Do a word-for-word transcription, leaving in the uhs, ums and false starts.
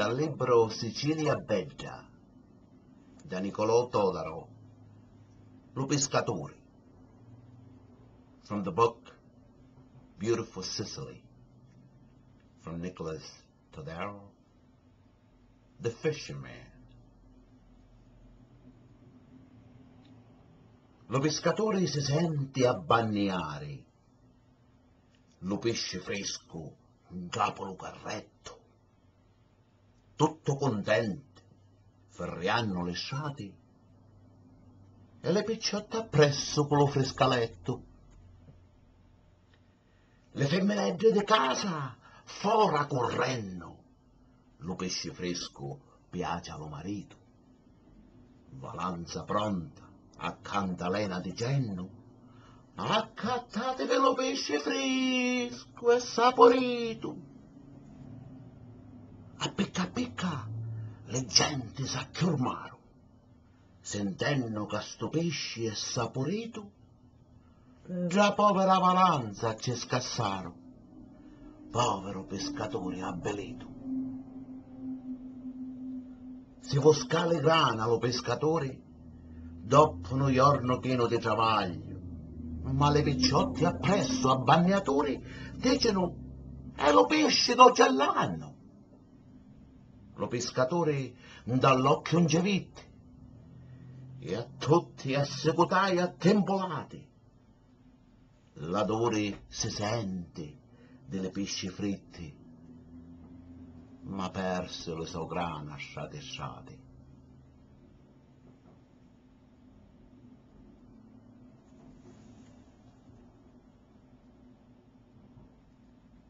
Dal libru Sicilia Bedda, da Nicolò Todaro, Lu piscaturi. From the book Beautiful Sicily, from Nicholas Todaro, The Fisherman. Lu piscaturi si senti a banniari, lu pisci friscu ncapu lu carrettu, tuttu cuntenti, firriannu li strati, e li picciotti appressu cu lu friscalettu. Li fimmineddi di casa fora currennu, lu pisci friscu piaci a lu maritu. Valanza pronta, a Cantalena dicennu: "Accattativi lu pisci friscu e sapuritu." A picca a picca li genti s'acchiurmaru, sintennu ca stu pisci è sapuritu, dda povira valanza ci scassaru, poviru piscaturi avvilitu. Si vuscà li grana lu piscaturi, doppu nu jornu chinu di travagliu, ma li picciotti appressu a banniaturi dicinu: "È lu pisci d'ocellannu." Lu piscaturi nta l'occhiu nci vitti e a tutti assicutai a timpulati. L'aduri si senti di li pisci fritti, ma persi li so grana strati strati.